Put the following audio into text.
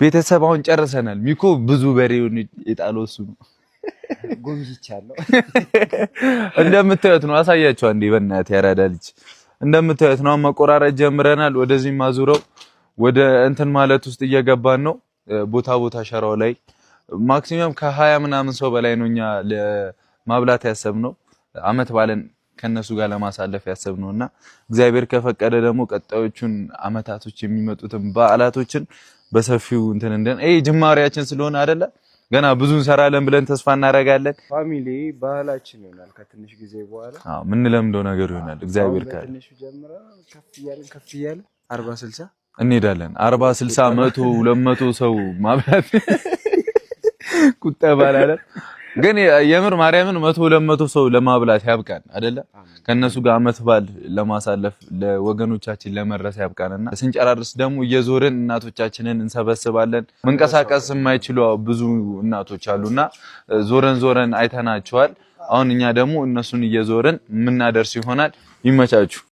ቤተሰብ አሁን ጨርሰናል። ሚኮ ብዙ በሬውን የጣለው እሱ ነው። ጎምጅቻለሁ። እንደምታዩት ነው። አሳያቸው አንዴ በእናትህ ያራዳ ልጅ። እንደምታዩት ነው። መቆራረጥ ጀምረናል። ወደዚህ ማዙረው ወደ እንትን ማለት ውስጥ እየገባን ነው። ቦታ ቦታ ሸራው ላይ maximum ከ20 ምናምን ሰው በላይ ነው እኛ ለማብላት ያሰብነው፣ አመት ባለን ከነሱ ጋር ለማሳለፍ ያሰብነው። እና እግዚአብሔር ከፈቀደ ደግሞ ቀጣዮቹን አመታቶች የሚመጡትን በዓላቶችን በሰፊው እንትን እንደን ይሄ ጅማሬያችን ስለሆነ አይደለ ገና ብዙ እንሰራለን ብለን ተስፋ እናደርጋለን። Family ባህላችን ይሆናል ከትንሽ ጊዜ በኋላ። አዎ፣ የምንለምደው ነገር ይሆናል። እግዚአብሔር ካለ በትንሹ ጀምረን ከፍ እያልን ከፍ እያልን 40 60 እንሄዳለን። 40 60 100 200 ሰው ማብላት ቁጠባ አላለም። ግን የምር ማርያምን 100 200 ሰው ለማብላት ያብቃን አይደለ? ከነሱ ጋር አመት በዓል ለማሳለፍ ለወገኖቻችን ለመድረስ ያብቃንና ስንጨራርስ ደግሞ እየዞርን እናቶቻችንን እንሰበስባለን። መንቀሳቀስ የማይችሉ ብዙ እናቶች አሉና ዞረን ዞረን አይተናቸዋል። አሁን እኛ ደግሞ እነሱን እየዞርን የምናደርስ ይሆናል። ይመቻችሁ።